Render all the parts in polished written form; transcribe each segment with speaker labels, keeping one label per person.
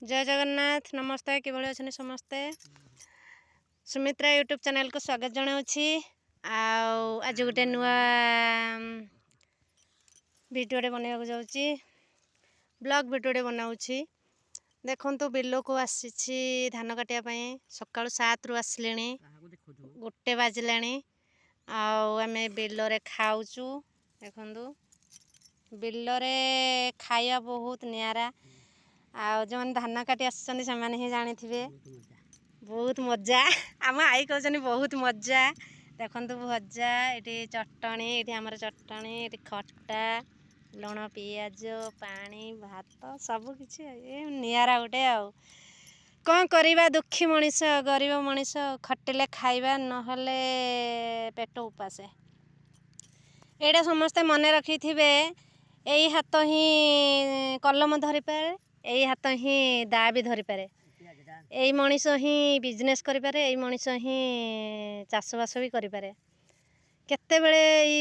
Speaker 1: ଜୟ ଜଗନ୍ନାଥ। ନମସ୍ତେ। କିଭଳି ଅଛନ୍ତି ସମସ୍ତେ? ସୁମିତ୍ରା ୟୁଟ୍ୟୁବ୍ ଚ୍ୟାନେଲ୍କୁ ସ୍ୱାଗତ ଜଣାଉଛି। ଆଉ ଆଜି ଗୋଟେ ନୂଆ ଭିଡ଼ିଓଟେ ବନେଇବାକୁ ଯାଉଛି, ବ୍ଲଗ୍ ଭିଡ଼ିଓଟେ ବନାଉଛି। ଦେଖନ୍ତୁ, ବିଲକୁ ଆସିଛି ଧାନ କାଟିବା ପାଇଁ। ସକାଳୁ 7ରୁ ଆସିଲିଣି, 1 ବାଜିଲାଣି। ଆଉ ଆମେ ବିଲରେ ଖାଉଛୁ। ଦେଖନ୍ତୁ, ବିଲରେ ଖାଇବା ବହୁତ ନିଆରା। ଆଉ ଯେଉଁମାନେ ଧାନ କାଟି ଆସିଛନ୍ତି, ସେମାନେ ହିଁ ଜାଣିଥିବେ ବହୁତ ମଜା। ଆମ ଆଈ କହୁଛନ୍ତି ବହୁତ ମଜା। ଦେଖନ୍ତୁ, ଭଜା ଏଠି, ଚଟଣି ଏଠି, ଆମର ଚଟଣି ଏଠି, ଖଟା, ଲୁଣ, ପିଆଜ, ପାଣି, ଭାତ ସବୁ କିଛି। ଏ ନିଆରା ଗୋଟେ। ଆଉ କ'ଣ କରିବା? ଦୁଃଖୀ ମଣିଷ, ଗରିବ ମଣିଷ, ଖଟିଲେ ଖାଇବା, ନହେଲେ ପେଟ ଉପାସେ। ଏଇଟା ସମସ୍ତେ ମନେ ରଖିଥିବେ, ଏଇ ହାତ ହିଁ କଲମ ଧରିପାରେ, ଏଇ ହାତ ହିଁ ଦା ବି ଧରିପାରେ, ଏଇ ମଣିଷ ହିଁ ବିଜନେସ୍ କରିପାରେ, ଏଇ ମଣିଷ ହିଁ ଚାଷବାସ ବି କରିପାରେ। କେତେବେଳେ ଏଇ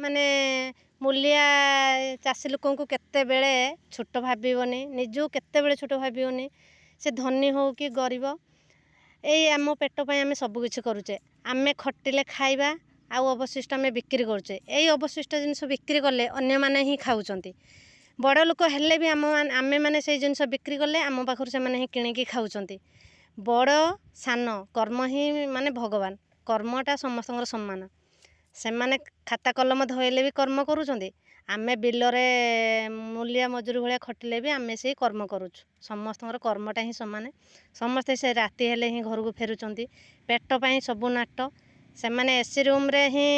Speaker 1: ମାନେ ମୂଲିଆ ଚାଷୀ ଲୋକଙ୍କୁ କେତେବେଳେ ଛୋଟ ଭାବିବନି, ନିଜକୁ କେତେବେଳେ ଛୋଟ ଭାବିବନି। ସେ ଧନୀ ହଉ କି ଗରିବ, ଏଇ ଆମ ପେଟ ପାଇଁ ଆମେ ସବୁକିଛି କରୁଛେ। ଆମେ ଖଟିଲେ ଖାଇବା, ଆଉ ଅବଶିଷ୍ଟ ଆମେ ବିକ୍ରି କରୁଛେ। ଏଇ ଅବଶିଷ୍ଟ ଜିନିଷ ବିକ୍ରି କଲେ ଅନ୍ୟମାନେ ହିଁ ଖାଉଛନ୍ତି। ବଡ଼ ଲୋକ ହେଲେ ବି ଆମେମାନେ ସେଇ ଜିନିଷ ବିକ୍ରି କଲେ ଆମ ପାଖରୁ ସେମାନେ ହିଁ କିଣିକି ଖାଉଛନ୍ତି। ବଡ଼ ସାନ କର୍ମ ହିଁ ମାନେ ଭଗବାନ। କର୍ମଟା ସମସ୍ତଙ୍କର ସମାନ। ସେମାନେ ଖାତା କଲମ ଧଇଲେ ବି କର୍ମ କରୁଛନ୍ତି, ଆମେ ବିଲରେ ମୂଲିଆ ମଜୁରୀ ଭଳିଆ ଖଟିଲେ ବି ଆମେ ସେଇ କର୍ମ କରୁଛୁ। ସମସ୍ତଙ୍କର କର୍ମଟା ହିଁ ସମାନ। ସମସ୍ତେ ସେ ରାତି ହେଲେ ହିଁ ଘରକୁ ଫେରୁଛନ୍ତି। ପେଟ ପାଇଁ ସବୁ ନାଟ। ସେମାନେ ଏସି ରୁମ୍ରେ ହିଁ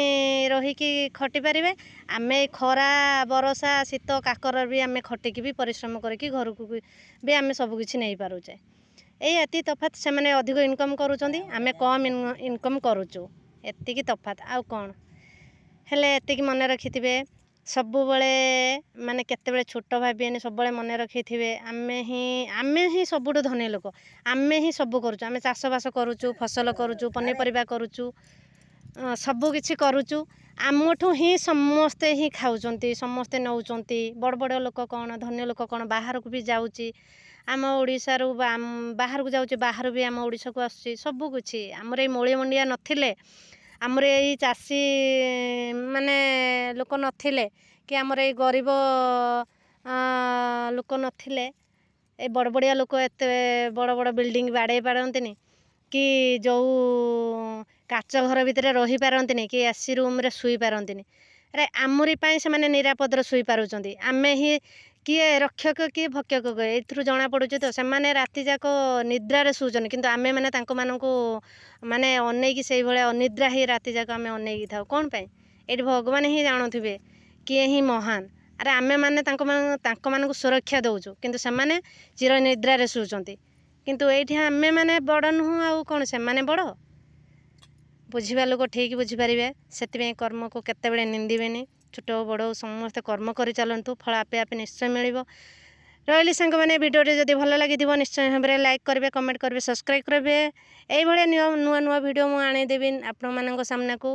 Speaker 1: ରହିକି ଖଟିପାରିବେ, ଆମେ ଖରା, ବରଷା, ଶୀତ, କାକର ବି ଆମେ ଖଟିକି ବି, ପରିଶ୍ରମ କରିକି ଘରକୁ ବି ଆମେ ସବୁକିଛି ନେଇପାରୁଛେ। ଏଇ ଏତିକି ତଫାତ୍, ସେମାନେ ଅଧିକ ଇନକମ୍ କରୁଛନ୍ତି, ଆମେ କମ୍ ଇନକମ୍ କରୁଛୁ। ଏତିକି ତଫାତ୍, ଆଉ କ'ଣ? ହେଲେ ଏତିକି ମନେ ରଖିଥିବେ ସବୁବେଳେ, ମାନେ କେତେବେଳେ ଛୋଟ ଭାବିବେନି। ସବୁବେଳେ ମନେ ରଖିଥିବେ, ଆମେ ହିଁ ସବୁଠୁ ଧନୀ ଲୋକ। ଆମେ ହିଁ ସବୁ କରୁଛୁ। ଆମେ ଚାଷବାସ କରୁଛୁ, ଫସଲ କରୁଛୁ, ପନିପରିବା କରୁଛୁ, ସବୁ କିଛି କରୁଛୁ। ଆମଠୁ ହିଁ ସମସ୍ତେ ହିଁ ଖାଉଛନ୍ତି, ସମସ୍ତେ ନେଉଛନ୍ତି। ବଡ଼ ବଡ଼ ଲୋକ କ'ଣ, ଧନୀ ଲୋକ କ'ଣ, ବାହାରକୁ ବି ଯାଉଛି। ଆମ ଓଡ଼ିଶାରୁ ବାହାରକୁ ଯାଉଛି, ବାହାରୁ ବି ଆମ ଓଡ଼ିଶାକୁ ଆସୁଛି ସବୁ କିଛି। ଆମର ଏଇ ମୂଳି ମୁଣ୍ଡିଆ ନଥିଲେ, ଆମର ଏଇ ଚାଷୀ ମାନେ ଲୋକ ନଥିଲେ କି ଆମର ଏଇ ଗରିବ ଲୋକ ନଥିଲେ, ଏ ବଡ଼ ବଡ଼ିଆ ଲୋକ ଏତେ ବଡ଼ ବଡ଼ ବିଲ୍ଡିଂ ବାଡ଼େଇ ପାରନ୍ତିନି କି ଯେଉଁ କାଚ ଘର ଭିତରେ ରହିପାରନ୍ତିନି କି ଏସି ରୁମ୍ରେ ଶୋଇପାରନ୍ତିନି। ଆରେ, ଆମରି ପାଇଁ ସେମାନେ ନିରାପଦରେ ଶୋଇପାରୁଛନ୍ତି। ଆମେ ହିଁ କିଏ ରକ୍ଷକ, କିଏ ଭକ୍ଷକ, ଏଇଥିରୁ ଜଣାପଡ଼ୁଛି ତ। ସେମାନେ ରାତି ଯାକ ନିଦ୍ରାରେ ଶୋଉଛନ୍ତି, କିନ୍ତୁ ଆମେମାନେ ତାଙ୍କମାନଙ୍କୁ ମାନେ ଅନେଇକି ସେଇଭଳିଆ ଅନିଦ୍ରା ହେଇ ରାତି ଯାକ ଆମେ ଅନେଇକି ଥାଉ। କ'ଣ ପାଇଁ? ଏଇଠି ଭଗବାନ ହିଁ ଜାଣୁଥିବେ କିଏ ହିଁ ମହାନ। ଆରେ, ଆମେମାନେ ତାଙ୍କମାନଙ୍କୁ ସୁରକ୍ଷା ଦେଉଛୁ, କିନ୍ତୁ ସେମାନେ ଚିର ନିଦ୍ରାରେ ଶୋଉଛନ୍ତି। କିନ୍ତୁ ଏଇଠି ଆମେମାନେ ବଡ଼ ନୁହଁ, ଆଉ କ'ଣ ସେମାନେ ବଡ଼? ବୁଝିବା ଲୋକ ଠିକ୍ ବୁଝିପାରିବେ। ସେଥିପାଇଁ କର୍ମକୁ କେତେବେଳେ ନିନ୍ଦିବେନି। ଛୋଟ ହଉ, ବଡ଼ ହଉ, ସମସ୍ତେ କର୍ମ କରି ଚାଲନ୍ତୁ, ଫଳ ଆପେ ଆପେ ନିଶ୍ଚୟ ମିଳିବ। ରହିଲି ସାଙ୍ଗମାନେ। ଭିଡ଼ିଓଟି ଯଦି ଭଲ ଲାଗିଥିବ, ନିଶ୍ଚୟ ଭାବରେ ଲାଇକ୍ କରିବେ, କମେଣ୍ଟ କରିବେ, ସବସ୍କ୍ରାଇବ୍ କରିବେ। ଏଇଭଳିଆ ନୂଆ ନୂଆ ଭିଡ଼ିଓ ମୁଁ ଆଣିଦେବି ଆପଣମାନଙ୍କ ସାମ୍ନାକୁ।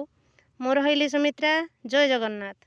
Speaker 1: ମୁଁ ରହିଲି ସୁମିତ୍ରା। ଜୟ ଜଗନ୍ନାଥ।